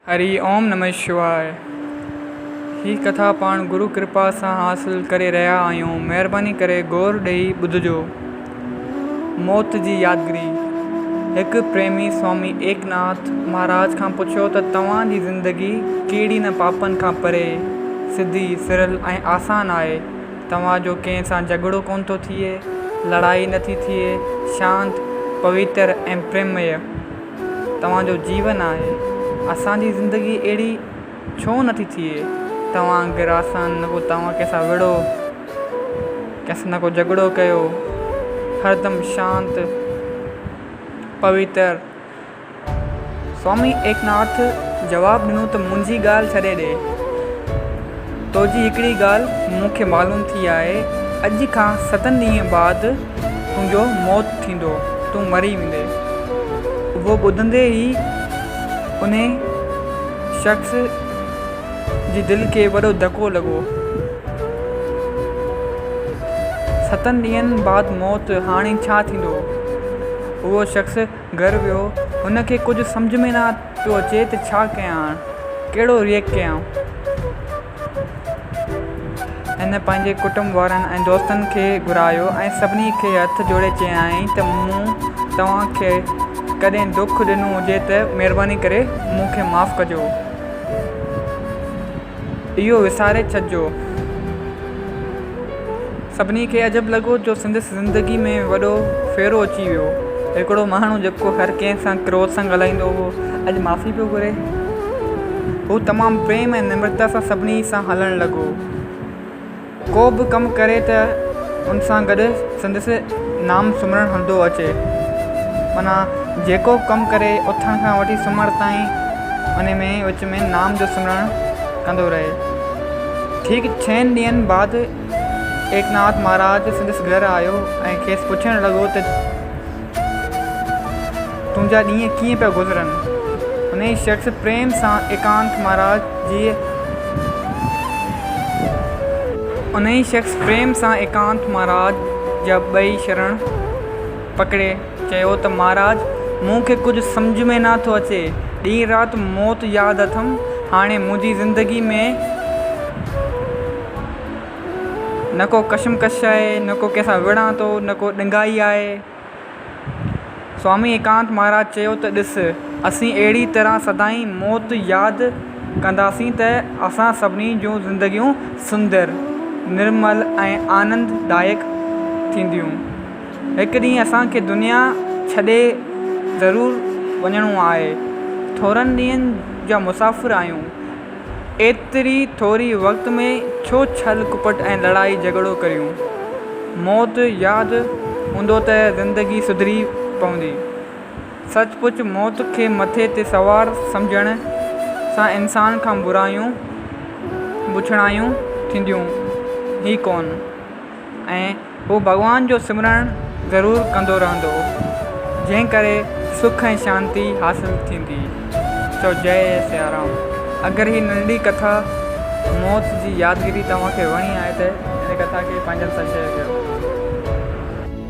هري اوم نمه شواء هي ڪٿا پاڻ گرو ڪرپا سان حاصل ڪري رهيا آهيون مهرباني ڪري غور ڏئي ٻڌجو. موت جي يادگيري هڪ پريمي سوامي ايڪناٿ مهاراج کان پڇيو ته توهان جي زندگي ڪهڙي نه پاپن کان پري، سڌي، سرل ۽ آسان آهي. توهان جو ڪنهن سان جهڳڙو ڪونه ٿو ٿئي، لڙائي نٿي ٿئي، شانت، پوتر ۽ پريمميه. توهان جو جيون آهي. اسان جي زندگي اهڙي ڇو نٿي ٿئي؟ توهان گراسان نه ڪو توهان ڪنهن سان وڙهو، ڪنهن سان نه ڪو جهڳڙو ڪيو، هردم شانت، پوتر. سوامي ايڪناٿ جواب ڏنو ته منهنجي ڳالهه ڇڏي ڏي. تو جي هڪڙي ڳالهه مون کي معلوم ٿي آهي، اڄ کان ستن ڏينهن بعد تنهنجو موت ٿيندو، تون مري ويندين. اهو ٻڌندي ئي انهي شخص جي دل کي وڏو ڌڪو لڳو. ستن ڏينهن بعد موت، هاڻي ڇا ٿيندو؟ اهو شخص گهر ويو، هن کي ڪجهه سمجهه ۾ نه پيو اچي ته ڇا ڪيان هاڻ، ڪهڙو ريئيڪٽ ڪيان. هن پنهنجي ڪٽنب وارن ۽ دوستن کي گهرايو ۽ سڀني کي هٿ جوڙي چيائين ته مون توهان کي ڪڏهن دک ڏنو هجي ته مهرباني ڪري مون کي معاف ڪجو. اهو وساري ڇڏجو. سڀني کي عجب لڳو جو سندس زندگي ۾ وڏو ڦيرو اچي ويو. هڪڙو ماڻهو جيڪو هر ڪنهن سان ڪروڌ سان ڳالهائيندو هو، اڄ معافي پيو گهري. هو تمام پريم ۽ نمرتا سان سڀني سان هلڻ لڳو. ڪو به ڪم ڪري ته ان سان گڏ سندس نام سمرڻ هلندو اچي. معنيٰ جيڪو ڪم ڪري اٿڻ کان وٺي سمهڻ تائين ان ۾ وچ ۾ نام جو سمرڻ ڪندو رهي. ٺيڪ ڇهن ڏينهن بعد ايڪناٿ مهاراج سندس گهر آيو ۽ کيس پڇڻ لڳو ته تنهنجا ڏينهن ڪيئن پيا گذرن؟ انهيء شخص پريم سان ايڪانت مهاراج جي انهيء شخص پريم سان ايڪانت مهاراج جا ٻئي شرڻ پڪڙي چيو ته مهاراج مون کي ڪجهه سمجهه ۾ نه ٿو اچي، ڏينهن رات موت ياد اٿم، هاڻي منهنجي زندگي ۾ نه ڪو ڪشمڪش آهي، نه ڪو ڪنهن سان وڙهان ٿو، نه ڪو ڏنگائي آهي. سوامي ايڪانت مهاراج چيو ته ڏس، اسين اهڙي طرح سدائين موت ياد ڪنداسين ته اسان سڀني جون زندگيون سندر، نرمل ۽ آنند دائڪ ٿينديون. هڪ ڏينهن اسان کي دنيا ڇڏي ضرور وڃڻو آهي. ٿورن ڏينهن جا مسافر آهيون. ايتري ٿوري وقت ۾ ڇو ڇل ڪپٽ ۽ لڙائي جهڳڙو ڪريون؟ موت ياد هوندو ته زندگي سڌري پوندي. سچ پچ موت کي مٿي تي سوار سمجهڻ سان انسان کان برايون بڇڙايون ٿينديون ئي ڪونه ۽ هو ڀڳوان جو سمرڻ ضرور ڪندو رهندو، جنهن ڪري سک ۽ شانتي حاصل ٿيندي. چئو جئي سيارام. اگر هي ننڍڙي ڪٿا موت جي يادگيري توهان کي وڻي آهي ته هن ڪٿا کي پنهنجن سان شيئر ڪيو.